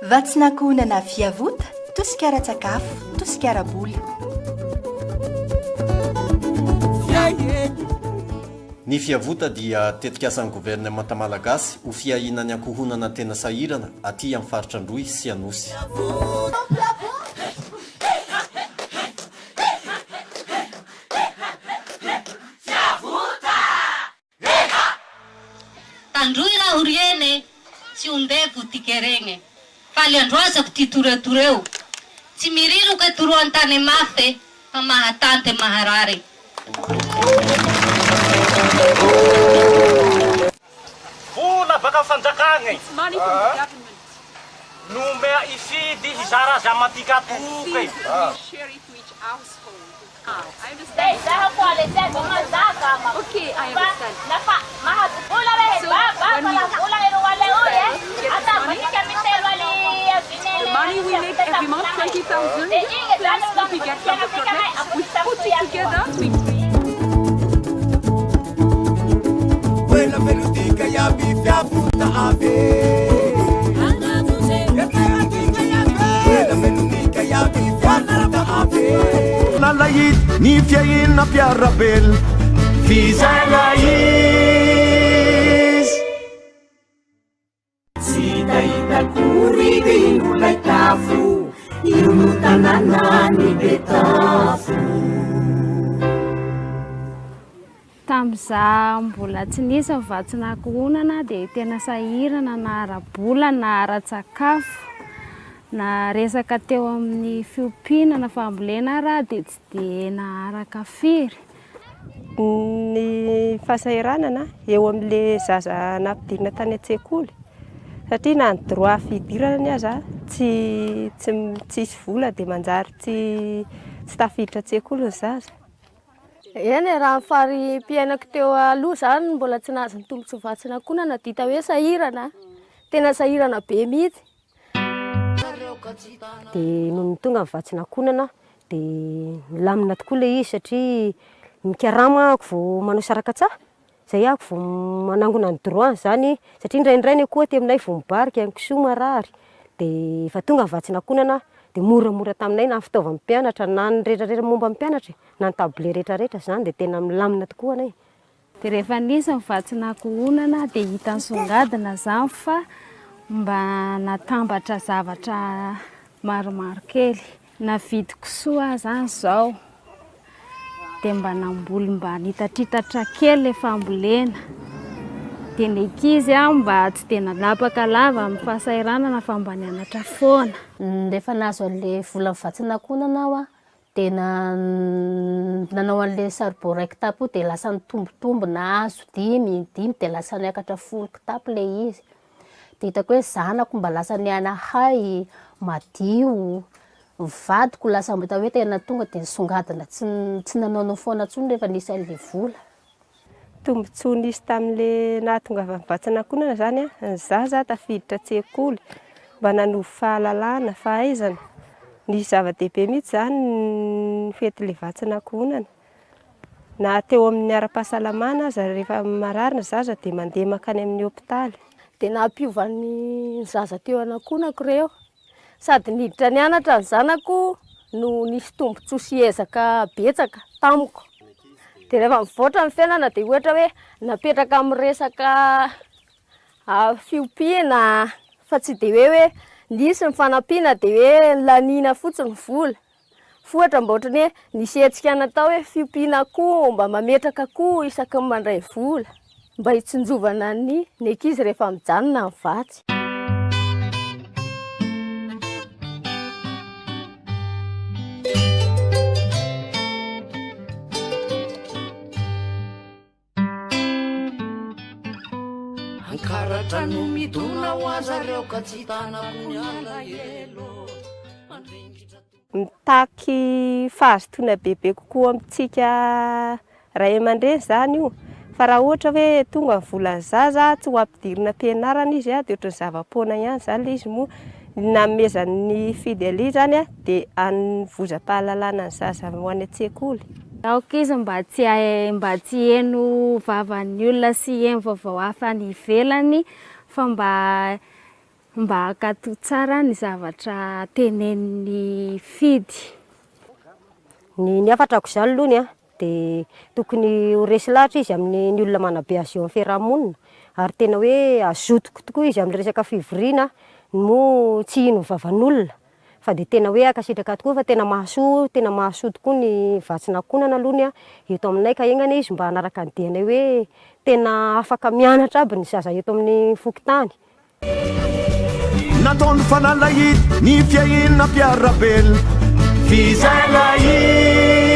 Vatsin'ankohonana Fiavota, tosika ara-tsakafo, tosika ara-bola. Ny Fiavota dia tetikasan'ny governemanta malagasy ho fiahiana ny ankohonana tena sahirana aty amin'ny faritra Androy sy Anosy. Tandroy raho ry ene, tsy ondevo ty keregne, fa le androazako ty toreotoreo, tsy miriroke toroan-tane mafe, fa mahatante maharare. Vola baka fanjakagne nomea i Fidy hizara azy amantika toke. Ny fiahiana mpiara-belona f'izay izy. Tsy hitahita akory dia indro ilay tafo, io no tanànan'i Betafo. Tamin'izaho mbola tsy nisy ny vatsin'ankohonana dia tena sahirana na ara-bola na ara-tsakafo na resaka teo amin'ny fiompiana na fambolena ary aho dia tsy dia naharaka firy. Ny fahasahiranana eo amin'ilay zaza nampidirina tany an-tsekoly satria na ny droit fidirana aza tsy tsy tsisy vola dia manjary tsy tsy tafiditra an-tsekoly ny zaza. Eny e, raha ny fari-piainako teo aloha izany mbola tsy nahazo ny tombontsoa vatsin'ankohonana dia hita hoe sahirana, tena sahirana be mihitsy. Dia nony tonga ny vatsin'ankohonana dia nilamina tokoa ilay izy satria mikarama ahako vao manao sarakatsaha, izay ahako vao manangona ny droit-ny izany satria indraindray ny akoho aty aminay vao mibarika, ny kisoa marary, dia efa tonga ny vatsin'ankohonana dia moramora taminay na ny fitaovan'ny mpianatra na ny rehetrarehetra momba ny mpianatra e, na ny tablier rehetrarehetra izany dia tena milamina tokoa anay. Dia rehefa nisy ny vatsin'ankohonana dia hita nisongadina izany fa mba natambatra zavatra maromaro kely. Navidy kisoa aho izany izao dia mba namboly mba nitatritatra kely ilay fambolena. Dia ny ankizy aho mba tsy dia nanapaka lava amin'ny fahasahiranana fa mba nianatra foana. Rehefa nahazo an'ilay vola vatsin'ankohonana aho Dia nanao an'ilay saribao iray kitapo io dia lasa nitombotombo, nahazo dimy, dimy dia lasa niakatra folo kitapo ilay izy. Dia hitako hoe zanako mba lasa nihanahay, madio, ny vadiko lasa mba hoe tena tonga dia nisongadina tsy tsy nanaonao foana intsony rehefa nisy an'ilay vola. Tombontsoa nisy tamin'ilay nahatongavan'ny vatsin'ankohonana izany, ny zaza tafiditra an-tsekoly, mba nanovo fahalalana, fahaizana. Nisy zava-dehibe mihitsy izany ny fetin'ilay vatsin'ankohonana. Na teo amin'ny ara-pahasalamana aza rehefa marary ny zaza dia mandeha mankany amin'ny hopitaly. Dia nampiova ny zaza teo an'ankohonako ireo. Sady niditra nianatra ny zanako no nisy tombontsoa sy ezaka betsaka tamiko. Dia rehefa mivoatra ny fiainana dia ohatra hoe napetraka amin'ny resaka fiompiana fa tsy dia hoe hoe nisy ny fanampiana dia hoe laniana fotsiny ny vola. Ohatra mba ohatran'ny hoe nisy hetsika natao hoe fiompiana akoho, mba mametraka akoho isaky ny mandray vola mba hitsinjovana ny ny ankizy rehefa mijanona ny vatsy. Ankaratra no midona ho azareo ka tsy tanako ny alahelo. Mitaky fahazotoana bebe kokoa amintsika ray aman-dreny izany io, fa raha ohatra hoe tonga ny volan'ny zaza tsy ho ampidirina am-pianarana izy dia ohatran'ny zava-poana ihany izany ilay izy moa ny nanomezan'ny Fidelia izany dia hanovozam-pahalalana ny zaza ho any an-tsekoly. Aoka izy mba tsy mba tsy heno vavan'ny olona sy heno vaovao hafa any ivelany fa mba. mba hankatò tsara ny zavatra tenenin'i Fidy. Ny ny hafatrako izany lohany a, dia tokony ho resy lahatra izy amin'ny ny olona manabe azy eo amin'ny fiaraha-monina ary tena hoe azotoko tokoa izy amin'ny resaka fivoriana moa tsy hino ny vavan'olona fa dia tena hoe ankasitraka tokoa fa tena mahasoa tena mahasoa tokoa ny vatsin'ankohonana aloha ny eto aminay ka enga anie izy mba hanaraka ny dianay hoe tena afaka mianatra aby ny zaza eto amin'ny fokontany. Nataony fanalahidy ny fiahiana mpiara-belona. F'izay lahiny.